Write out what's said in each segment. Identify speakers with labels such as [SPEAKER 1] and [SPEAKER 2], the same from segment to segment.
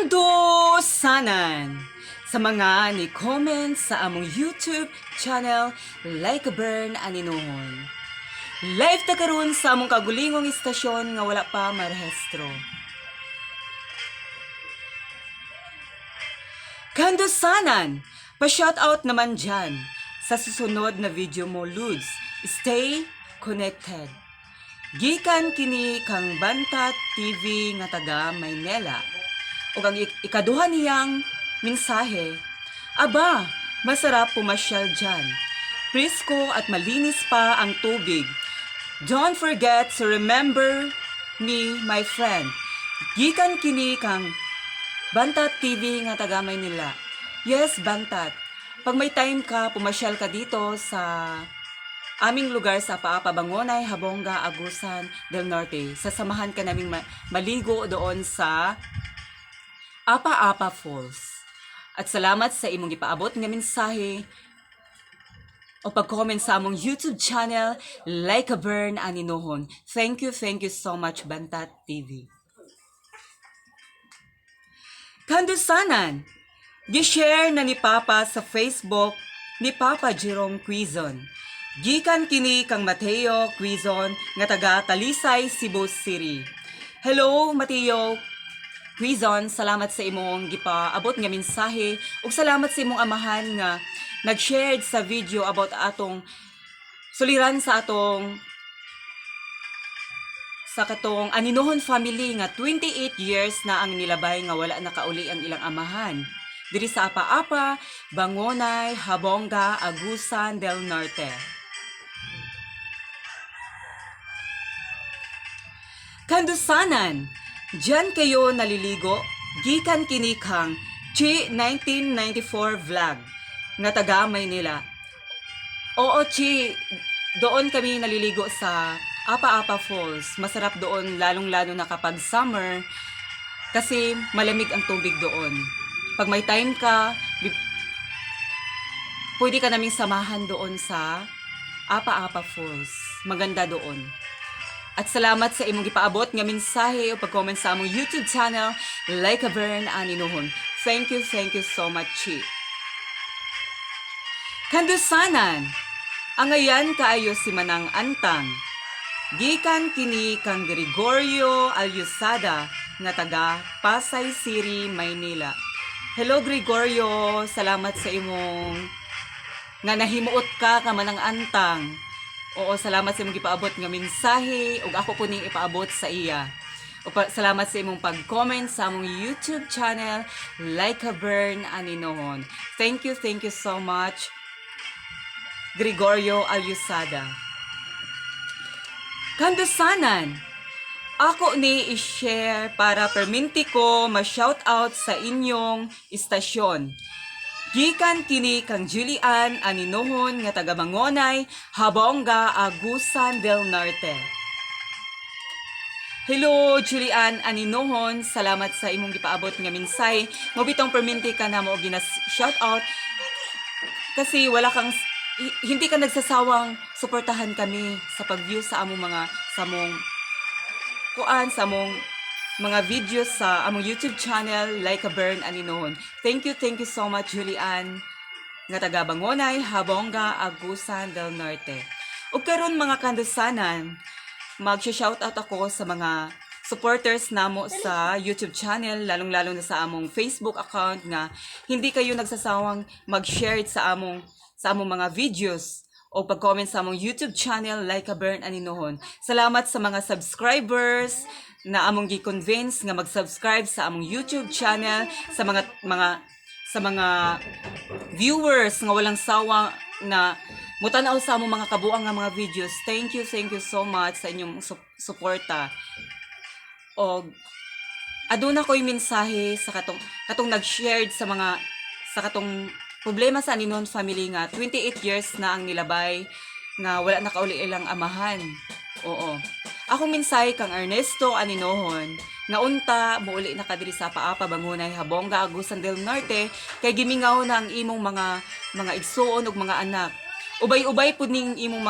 [SPEAKER 1] Kandusanan! Sa mga ni comment sa among YouTube channel, Like a Burn Aninuhon. Live ta karon sa among kagulingong istasyon nga wala pa marehistro. Kandusanan! Pa-shoutout naman dyan sa susunod na video mo, Ludes. Stay connected. Gikan kini kang Banta TV nga taga Maynila. Ug ang ikaduha niyang mensahe, "Aba, masarap pumasyal dyan. Presko at malinis pa ang tubig. Don't forget to remember me, my friend." Gikan kini kang Bantat TV nga taga Maynila. Yes, Bantat. Pag may time ka, pumasyal ka dito sa aming lugar sa Paapa, Bangonay, Habonga, Agusan del Norte. Sasamahan ka naming maligo doon sa Apa-Apa Falls. At salamat sa imong gipaabot nga mensahe o pag-comment sa among YouTube channel, Like a Burn Aninuhon. Thank you so much, Bantat TV. Kandusanan, gi-share na ni Papa sa Facebook ni Papa Jerome Quizon. Gikan kini kang Mateo Quizon nga taga Talisay, Cebu City. Hello, Mateo Quizon, salamat sa imong gipaabot nga mensahe ug salamat sa imong amahan nga nag-share sa video about atong suliran sa atong sa katong Aninuhon family nga 28 years na ang nilabay nga wala nakauli ang ilang amahan. Diri sa Apa-Apa, Bangonay, Habonga, Agusan del Norte. Kandusanan, diyan kayo naliligo, gikan kini kang Chi 1994 Vlog nga taga Maynila. Oo, Chi, doon kami naliligo sa Apa-Apa Falls. Masarap doon, lalong-lalo na kapag summer, kasi malamig ang tubig doon. Pag may time ka, pwede ka naming samahan doon sa Apa-Apa Falls. Maganda doon. At salamat sa imong gipaabot nga mensahe o pag-comment sa among YouTube channel, Like a Burn Aninuhon. Thank you so much, Chi. Kandusanan, angayan kaayo si Manang Antang. Gikan kini kang Gregorio Alyusada nga taga Pasay City, Maynila. Hello, Gregorio, salamat sa imong nga nahimuot ka ka Manang Antang. Oo, salamat sa imong gipaabot nga mensahe ug ako po ning ipaabot sa iya. O salamat sa imong pag-comment sa among YouTube channel, Like a Burn Aninohon. Thank you so much, Gregorio Alyusada. Kandusanan, ako ni i-share para perminti ko ma-shoutout sa inyong istasyon. Gikan kini kang Julian Aninohon nga taga Mangonay, Habonga, Agusan del Norte. Hello, Julian Aninohon, salamat sa imong gipaabot nga mensahe. Mao bitong perminti ka na mo ginas shoutout kasi wala kang hindi ka nagsasawang suportahan kami sa pag-view sa among mga sa among kuan sa among mga videos sa among YouTube channel, Like a Burn Aninohon. Thank you so much, Julian nga taga Bangonay, Habonga, Agusan del Norte. Ug karon, mga kandusanan, mag-shoutout ako sa mga supporters namo sa YouTube channel, lalong-lalo na sa among Facebook account nga hindi kayo nagsasawang mag-share sa among mga videos o pag-comment sa among YouTube channel, Like a Burn Aninohon. Salamat sa mga subscribers na among gi-convince nga mag-subscribe sa among YouTube channel, sa mga viewers nga walang sawa na mutanaw sa among mga kabuang nga mga videos. Thank you so much sa inyong suporta. Og aduna ko'y mensahe sa katong nag-shared sa katong problema sa Aninon family nga 28 years na ang nilabay nga wala nakauli ilang amahan. Oo. Akong mensahe kang Ernesto Aninohon nga unta muuli na ka diri sa Paapa, Bangunay, Habonga, Agusan del Norte kay gimingaw na ang imong mga igsuon ug mga anak. Ubay-ubay pud ning imong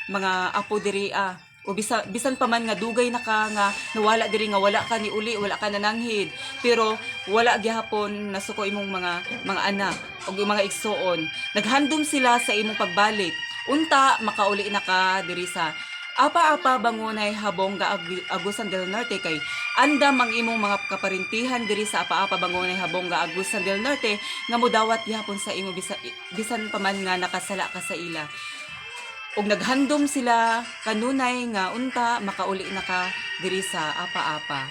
[SPEAKER 1] mga apo diri ah. O bisan pa man nga dugay na ka nga nawala diri, nga wala ka ni uli, wala ka nananghid, pero wala gihapon nasuko imong mga anak ug imong mga igsuon. Naghandom sila sa imong pagbalik. Unta makauli na ka diri sa Apa-apa, Bangunay, Habonga, Agusan del Norte, kay andam ang imong mga kaparintihan diri sa Apa-apa, Bangunay, Habonga, Agusan del Norte nga mudawat gihapon sa imo bisan pa man nga nakasala ka sa ila. Ug naghandom sila kanunay nga unta makauli na ka diri sa Apa-apa.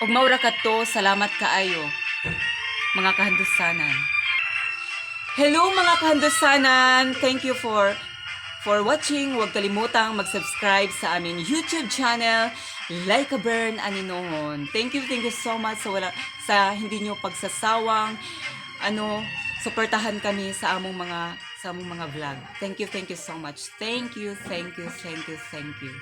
[SPEAKER 1] Ug maura kadto, salamat kaayo, mga kahandusanan. Hello, mga kahandusanan! Thank you for watching. Huwag kalimutang mag-subscribe sa aming YouTube channel, Like a Burn Aninohon. Thank you so much sa hindi nyo pagsasawang suportahan kami sa among mga vlog. Thank you so much. Thank you, thank you, thank you, thank you.